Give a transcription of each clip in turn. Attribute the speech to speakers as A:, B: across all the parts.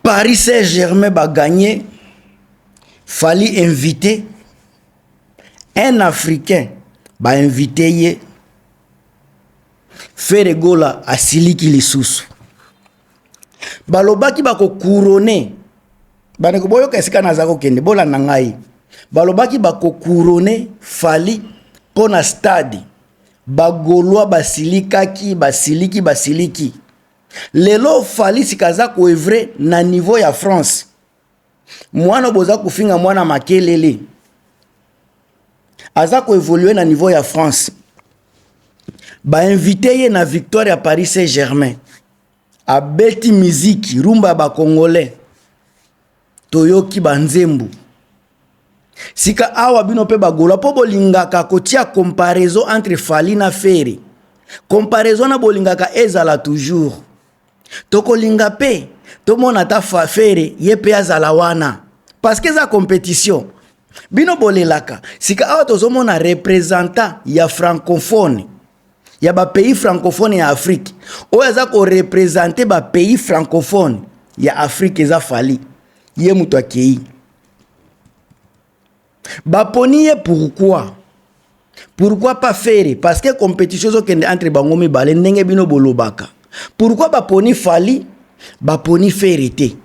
A: Paris Saint-Germain ba gagné, Fally invité un Africain, ba invité ye. Ferre Gola asiliki lisusu. Balobaki bako couronner, bandeko boyoka esika naza kokende, bolanda ngai. Balobaki bako couronner Fally mpo na stade. Bagaulois basilikaki, basiliki, basiliki. Lelo Fally sika aza koœuvrer na niveau ya France. Mwana boza kofinga mwana makelele aza koévoluer na niveau ya France. Bainvité ye na victoire ya Paris Saint-Germain, abeti miziki rumba ya bacongolais, toyoki banzembo. Sika awa bino mpe bagaulois, mpo bolingaka kotia comparaison entre Fally na Ferre, comparaison na bolingaka ezala toujours. Tokolinga mpe tomona ata Ferre ye mpe azala wana, parce que eza compétition bino bolelaka. Sika awa tozomona représentant ya francophone, ya bapays francophone ya Afrique, oyo aza koreprésenter bapays francophone ya Afrique, eza Fally. Ye moto akei, baponi ye. Pourquoi? Pourquoi pas Ferre? Parce que compétition ezokende entre bango mibale, ndenge bino bolobaka. Pourquoi baponi Fally, baponi Ferre te?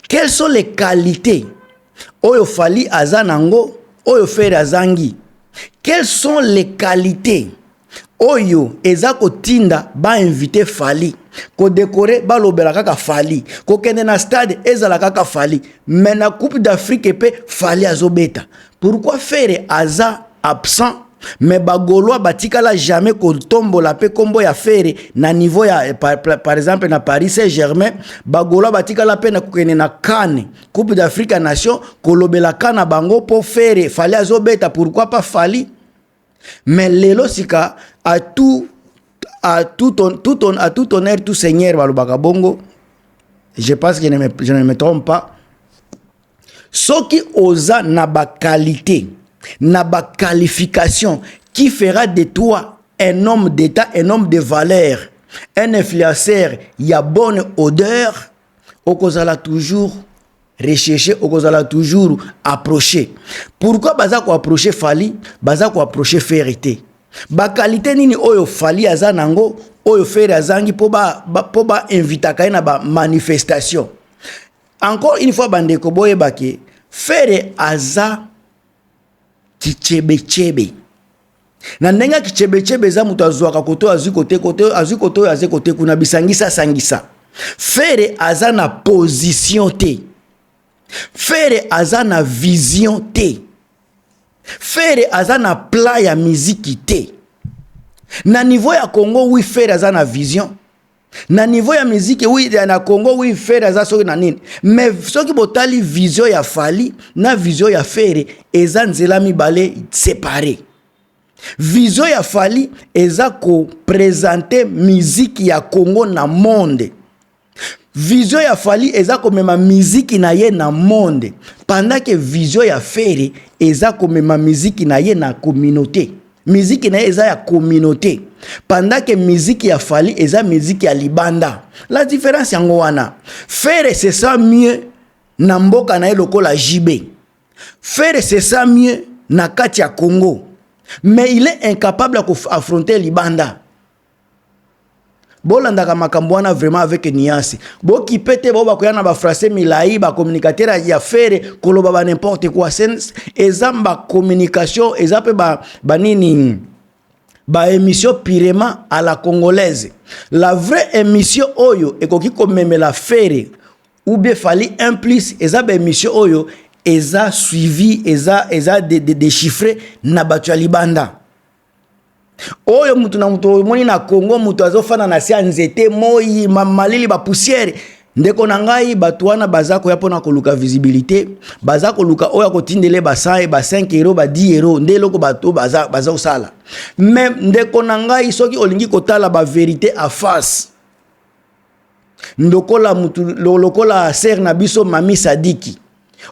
A: Quelles sont les qualités oyo Fally aza nango oyo Ferre azangi? Quelles sont les qualités oyo eza kotinda bainvite Fally, kodécorer balobela kaka Fally, kokende na stade ezala kaka Fally, mais na Coupe d'Afrique mpe Fally azobeta? Pourquoi Ferre aza absent? Mais bagaulois batikala jamais kotombola mpe nkombo ya Ferre na niveau ya par exemple na Paris Saint Germain. Bagaulois batikala mpe na kokende na CAN, Coupe d'Afrique ya Nation, kolobela ka na bango mpo Ferre, Fally azobeta. Pourquoi pas Fally? Mais lelo sika, à tout honneur, tout seigneur, balobaka bongo, je pense que je ne me trompe pas. Soki oza na baqualité, na baqualification qui fera de toi un homme d'état, un homme de valeur, un influenceur ya bonne odeur, okozala toujours recherché, okozala toujours approché. Pourquoi baza koapprocher Fally, baza koapprocher Ferre te? Baqualité nini oyo Fally aza nango oyo Ferre azangi mpo bainvitaka ba ye na bamanifestation? Encore une fois, bandeko, boyebake Ferre aza kichebechebe. Na ndenge ya kichebechebe, eza moto azwaka kote oyo, azwi kote kote, azwi kote oyo, aze kote kuna, bisangisa sangisa. Ferre aza na position te, Ferre aza na vision te, Ferre aza na plan ya miziki te. Na niveau ya Congo, oui, Ferre aza na vision na niveau ya miziki, oui, na Congo, oui, Ferre aza soki na nini. Mais soki botali vision ya Fally na vision ya Ferre, eza nzela mibale séparé. Vision ya Fally eza koprésenter miziki ya Congo na monde. Vision ya Fally eza komema miziki na ye na monde, pendant que vision ya Ferre eza komema miziki na ye na communauté. Miziki na ye eza ya communauté, pendant que miziki ya Fally eza miziki ya libanda. La différence yango wana. Ferre se sent mieux na mboka na ye lokola JB. Ferre se sent mieux na kati ya Congo, mais il est incapable ya koaffronter libanda. Bolandaka makambo wana vraiment avec nuance. Bokipe te bao bakoya na baphrase milai, bacommunicateur ya Ferre koloba ba n'importe quoi. Eza bacommunication, eza mpe banini, baémission purement à la congolaise. La vraie émission oyo ekoki komemela Ferre ou bien Fally un plus, eza baémission oyo eza suivi, eza déchiffré na bato ya libanda. Oyo mutu na mutu omoni na Congo, mutu azofanda na se ya nzete, moi, malili, bapoussière. Ndeko na ngai, bato wana baza koya mpona koluka visibilité, baza koluka oyo akotindele ba 100, ba 5 euro, ba 10 euro, nde eloko bato baza kosala. Mais ndeko na ngai, soki olingi kotala bavérité en face, lokola mutu lokola sœur na biso Mami Sadiki,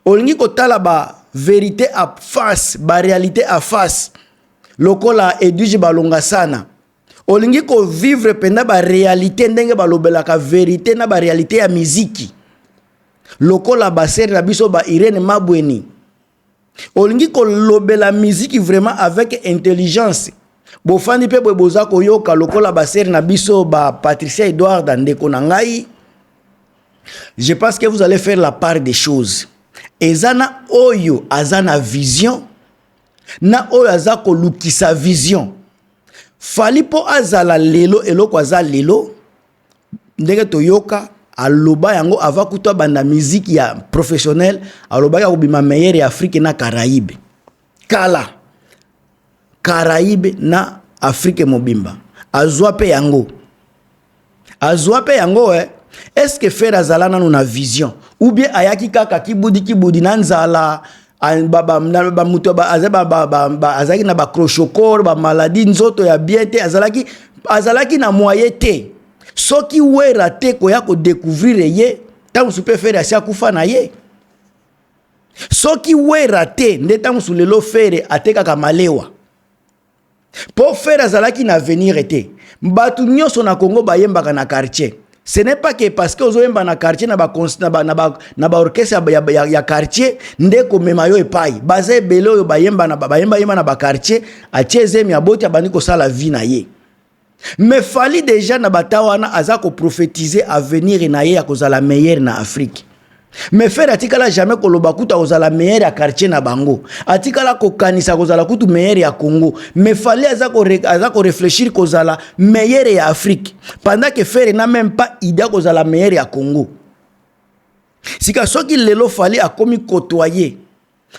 A: olingi kotala bavérité en face, baréalité en face, lokola Edwige Balonga sana, Olingi kovivre mpenza baréalité ndenge balobelaka vérité na baréalité ya miziki, lokola basere na biso ba Irene Mabweni. Olingi kolobela miziki vraiment avec intelligence, bofandi mpe boye, boza koyoka lokola basere na biso ba Patricia Edouard. Ndeko na ngai, je pense que vous allez faire la part des choses. Eza na oyo aza na vision, na oyo aza kolukisa vision. Fally, mpo azala lelo eloko aza lelo, ndenge toyoka aloba yango avant kutu abanda miziki ya professionnel, alobaki akobima meilleur ya Afrique na Caraïbe, kala Caraïbe na Afrique mobimba. Azwa mpe yango, azwa mpe yango, eh. Est ce que Ferre azala nanu na vision, ou bien ayaki kaka kibudi kibudi na nzala? Bamoto azalaki na bakwashiorkor, bamaladi, nzoto ya bien te, azalaki na moyen te. Soki Wera te koya kodécouvrir ye, ntango mosusu mpe Ferre asi akufa na ye. Soki Wera te nde ntango mosusu lelo Ferre atekaka malewa, mpo Ferre azalaki na avenir te. Bato nyonso na Congo bayembaka na quartier. Ce n'est pas que parce que ozoyemba na quartier, na baorchestre ba, na ba, na ba ya quartier nde komema yo epai. Baza ebele oyo bayemba na bayemba na baquartier, atie ezemi, aboti, abandi kosala vie na ye. Mais Fally déjà na bata wana aza koprophétiser avenir na ye ya kozala meilleur na Afrique. Mais Ferre atikala jamais koloba kutu akozala meilleur ya quartier na bango, atikala kokanisa kozala kutu meilleur ya Congo. Mais Fally aza korefléchir kozala meilleur ya Afrique, pendant que Ferre n'a même pas idée kozala meilleur ya Congo. Sika soki lelo Fally akomi côtoyer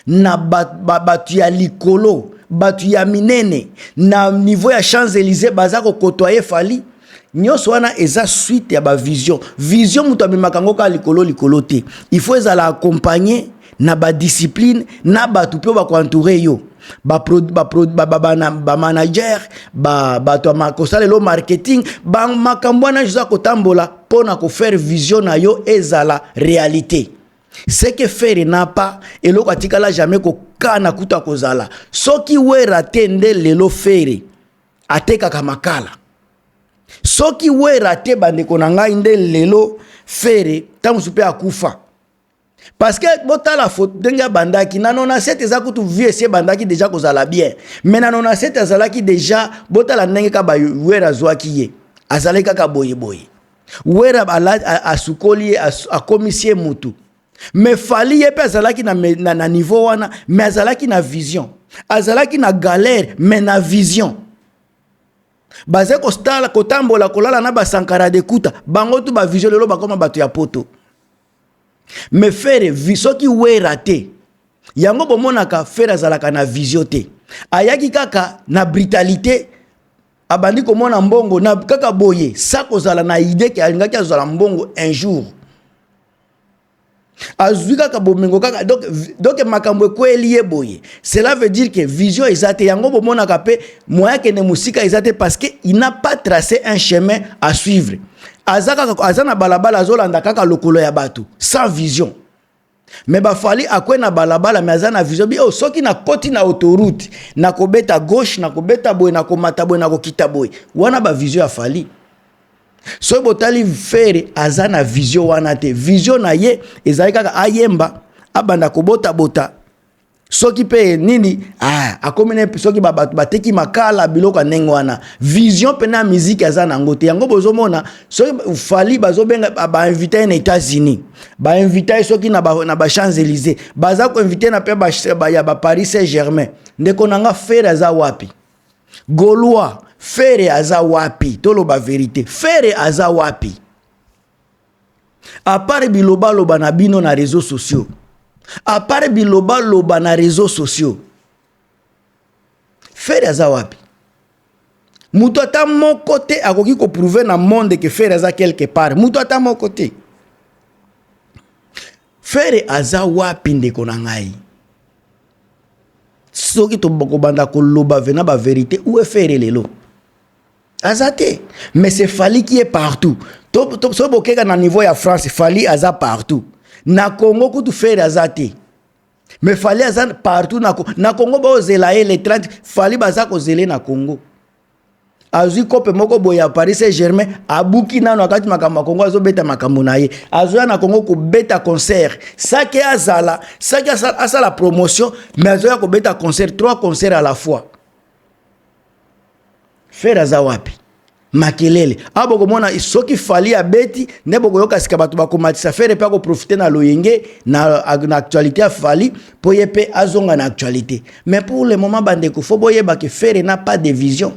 A: na bato ba, ba, ya likolo, bato ya minene na niveau ya Champs-Élysées, baza kokotoye Fally, nyonso wana eza suite ya bavision. Vision, moto amemaka yango kaka likolo likolo te. Il faut ezala accompagné na badiscipline, na bato mpe bakoentoure yo, bamanager, bato ya kosalela marketing, bamakambo wana eza kotambola mpo na kofaire vision na yo ezala réalité. Ce que Ferre n'a pas, eloko atikala jamais kokana kuta kozala. Soki Wera te nde lelo Ferre atekaka makala. Soki Wera te, bandeko na ngai, nde lelo Ferre ntango mosusu mpe akufa, parce que botala ndenge abandaki na 97. Eza kutu vie esi ebandaki déjà kozala bien, mais na 97 azalaki déjà. Botala ndenge kaka Wera azwaki ye, azalaki kaka boyeboye. Wera asukoli ye, akomisi ye mutu. Mais Fally ye mpe azalaki na niveau wana, mais azalaki na vision. Azalaki na galère, mais na vision. Baza kostala, kotambola, kolala na basankara de kuta, bango tu bavision. Lelo bakoma bato ya poto. Mais Ferre, soki Wera te, yango bomonaka Ferre azalaka na vision te. Ayaki kaka na brutalité, abandi komona mbongo na kaka boye, sa kozala na idée ke alingaki azala mbongo un jour. Azwi kaka bomengo kaka, donc makambo ekweli ye boye. Cela veut dire que vision eza te. Yango bomonaka mpe moyen akende mosika eza te, parce que il n'a pas tracé un chemin à suivre. Aza kaka, aza na balabala, azolanda kaka lokolo ya bato sans vision. Mais baFally akwe na balabala, mais aza na vision bi oh, soki nakoti na autoroute, nakobeta gauche, nakobeta boye, nakomata boye, nakokita boye. Wana bavision ya Fally. Soki botali Ferre, aza na vision wana te. Vision na ye ezali kaka ayemba, abanda kobotabota, soki mpe nini, ah, akomi ne soki bato bateki makala, biloko ya ndenge wana. Vision mpena ya miziki aza nango te. Yango bozomona soki Fally bazobenga, bainvite ye na États-Unis, bainvite ye soki na ba Champs-Élysées, baza koinvite na mpe ya baParis Saint Germain. Ndeko na nga, Ferre aza wapi? Gaulois, Ferre aza wapi? Toloba vérité, Ferre aza wapi? À part bilobaloba na bino na réseaux sociaux, à part bilobaloba na réseaux sociaux, Ferre aza wapi? Moto ata moko te akoki koprouver na monde ke Ferre aza quelque part. Moto ata moko te. Ferre aza wapi, ndeko na ngai? Soki tokobanda koloba vena bavérité, où est Ferre lelo? Aza te. Mais c'est Fally qui est partout. Soki bokeka na niveau ya France, Fally aza partout. Na Congo kutu Ferre aza te, mais Fally aza partout. Na Congo baozela ye le 30. Fally baza kozela na Congo. Azwi kope moko boye ya Paris Saint Germain, abuki nano akati makambo ya Kongo, azobeta makambo na ye, azoya na Kongo kobeta concert sake azala sake asala promotion, mais azoya kobeta concert, trois concerts à la fois. Ferre aza wapi? Makelele awa bokomona. Soki Fally abeti nde bokoyoka sika bato bakomatisa Ferre mpe akoprofite na loyenge na actualité ya Fally mpo ye mpe azonga na actualité. Mais pour le moment, bandeko, faut boyeba ke Ferre n'a pas de vision,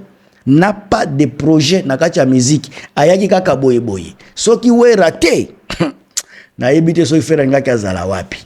A: n'a pas de projet na kati ya musique. Ayaki kaka boyeboye. Soki Wera te, nayebi te soki Ferre alingaki azala wapi.